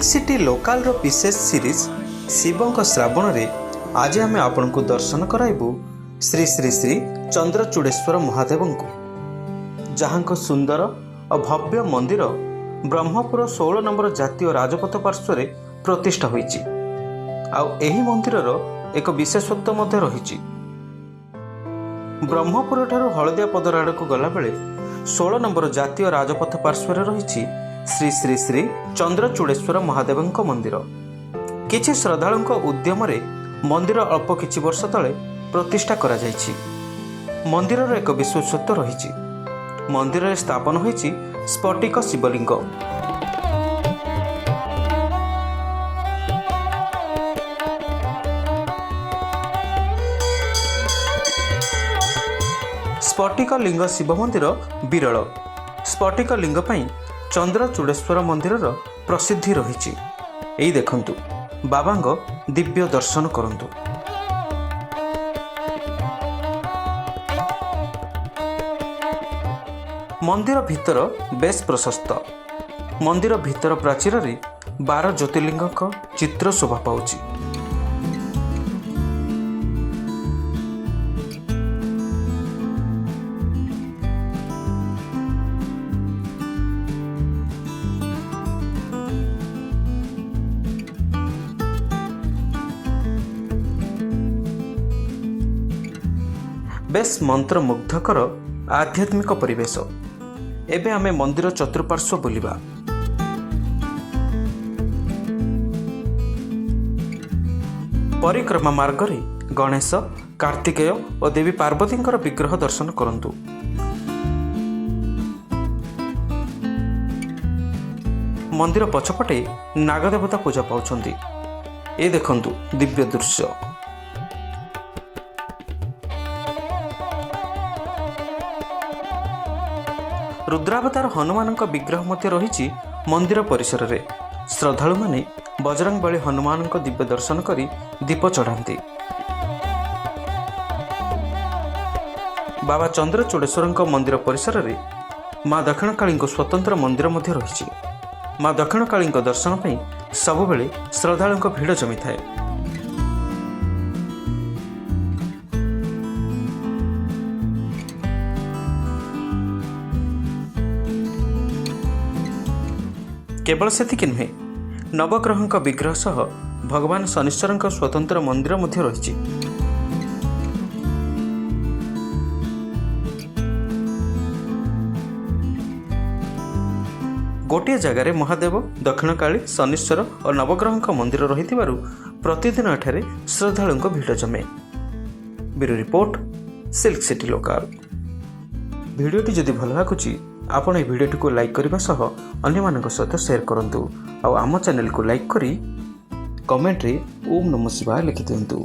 Silk city ଲୋକାଲର ବିଶେଷ series ଶିବଙ୍କ ଶ୍ରାବଣରେ ଆଜି ଆମେ ଆପଣଙ୍କୁ ଦର୍ଶନ କରାଇବୁ ଶ୍ରୀ ଶ୍ରୀ ଶ୍ରୀ ଚନ୍ଦ୍ରଚୂଡ଼େଶ୍ୱର ମହାଦେବଙ୍କୁ, ଯାହାଙ୍କ ସୁନ୍ଦର ଓ ଭବ୍ୟ ମନ୍ଦିର ବ୍ରହ୍ମପୁର 16 ନମ୍ବର ଜାତୀୟ ରାଜପଥ ପାର୍ଶ୍ୱରେ ପ୍ରତିଷ୍ଠା ହୋଇଛି। ଆଉ ଏହି ମନ୍ଦିରର ଏକ ବିଶେଷତ୍ୱ ମଧ୍ୟ ରହିଛି। ବ୍ରହ୍ମପୁରଠାରୁ ହଳଦିଆ ପଦର ଆଡ଼କୁ ଗଲାବେଳେ 16 ନମ୍ବର ଜାତୀୟ ରାଜପଥ ପାର୍ଶ୍ୱରେ ରହିଛି ଶ୍ରୀ ଶ୍ରୀ ଶ୍ରୀ ଚନ୍ଦ୍ରଚୂଡ଼େଶ୍ୱର ମହାଦେବଙ୍କ ମନ୍ଦିର। କିଛି ଶ୍ରଦ୍ଧାଳୁଙ୍କ ଉଦ୍ୟମରେ ମନ୍ଦିର ଅଳ୍ପ କିଛି ବର୍ଷ ତଳେ ପ୍ରତିଷ୍ଠା କରାଯାଇଛି। ମନ୍ଦିରର ଏକ ବିଶେଷତ୍ୱ ରହିଛି। ମନ୍ଦିରରେ ସ୍ଥାପନ ହୋଇଛି ସ୍ଫଟିକ ଶିବଲିଙ୍ଗ। ସ୍ଫଟିକ ଲିଙ୍ଗ ଶିବ ମନ୍ଦିର ବିରଳ। ସ୍ଫଟିକ ଲିଙ୍ଗ ପାଇଁ ଚନ୍ଦ୍ରଚୂଡ଼େଶ୍ୱର ମନ୍ଦିରର ପ୍ରସିଦ୍ଧି ରହିଛି। ଏଇ ଦେଖନ୍ତୁ, ବାବାଙ୍କ ଦିବ୍ୟ ଦର୍ଶନ କରନ୍ତୁ। ମନ୍ଦିର ଭିତର ବେଶ୍ ପ୍ରଶସ୍ତ। ମନ୍ଦିର ଭିତର ପ୍ରାଚୀରରେ 12 ଜ୍ୟୋତିର୍ଲିଙ୍ଗଙ୍କ ଚିତ୍ର ଶୋଭା ପାଉଛି। ବେଶ୍ ମନ୍ତ୍ରମୁଗ୍ଧକର ଆଧ୍ୟାତ୍ମିକ ପରିବେଶ। ଏବେ ଆମେ ମନ୍ଦିର ଚତୁଃପାର୍ଶ୍ୱ ବୁଲିବା। ପରିକ୍ରମା ମାର୍ଗରେ ଗଣେଶ, କାର୍ତ୍ତିକେୟ ଓ ଦେବୀ ପାର୍ବତୀଙ୍କର ବିଗ୍ରହ ଦର୍ଶନ କରନ୍ତୁ। ମନ୍ଦିର ପଛପଟେ ନାଗଦେବତା ପୂଜା ପାଉଛନ୍ତି। ଏ ଦେଖନ୍ତୁ ଦିବ୍ୟ ଦୃଶ୍ୟ। ରୁଦ୍ରାବତାର ହନୁମାନଙ୍କ ବିଗ୍ରହ ମଧ୍ୟ ରହିଛି ମନ୍ଦିର ପରିସରରେ। ଶ୍ରଦ୍ଧାଳୁମାନେ ବଜରଙ୍ଗବଳୀ ହନୁମାନଙ୍କ ଦିବ୍ୟ ଦର୍ଶନ କରି ଦୀପ ଚଢ଼ାନ୍ତି। ବାବା ଚନ୍ଦ୍ରଚୂଡ଼େଶ୍ୱରଙ୍କ ମନ୍ଦିର ପରିସରରେ ମା ଦକ୍ଷିଣକାଳୀଙ୍କ ସ୍ୱତନ୍ତ୍ର ମନ୍ଦିର ମଧ୍ୟ ରହିଛି। ମା ଦକ୍ଷିଣକାଳୀଙ୍କ ଦର୍ଶନ ପାଇଁ ସବୁବେଳେ ଶ୍ରଦ୍ଧାଳୁଙ୍କ ଭିଡ଼ ଜମିଥାଏ। କେବଳ ସେତିକି ନୁହେଁ, ନବଗ୍ରହଙ୍କ ବିଗ୍ରହ ସହ ଭଗବାନ ଶନୀଶ୍ୱରଙ୍କ ସ୍ୱତନ୍ତ୍ର ମନ୍ଦିର ମଧ୍ୟ ରହିଛି। ଗୋଟିଏ ଜାଗାରେ ମହାଦେବ, ଦକ୍ଷିଣକାଳୀ, ଶନୀଶ୍ୱର ଓ ନବଗ୍ରହଙ୍କ ମନ୍ଦିର ରହିଥିବାରୁ ପ୍ରତିଦିନ ଏଠାରେ ଶ୍ରଦ୍ଧାଳୁଙ୍କ ଭିଡ଼ ଜମେ। Bureau report, silk city local. ଭିଡ଼ିଓଟି ଯଦି ଭଲ ଲାଗୁଛି, ଆପଣ ଏହି ଭିଡ଼ିଓଟିକୁ ଲାଇକ୍ କରିବା ସହ ଅନ୍ୟମାନଙ୍କ ସହିତ ସେୟାର କରନ୍ତୁ ଆଉ ଆମ ଚ୍ୟାନେଲକୁ ଲାଇକ୍ କରି କମେଣ୍ଟରେ ଓମ୍ ନମଃ ଶିବାୟ ଲେଖିଦିଅନ୍ତୁ।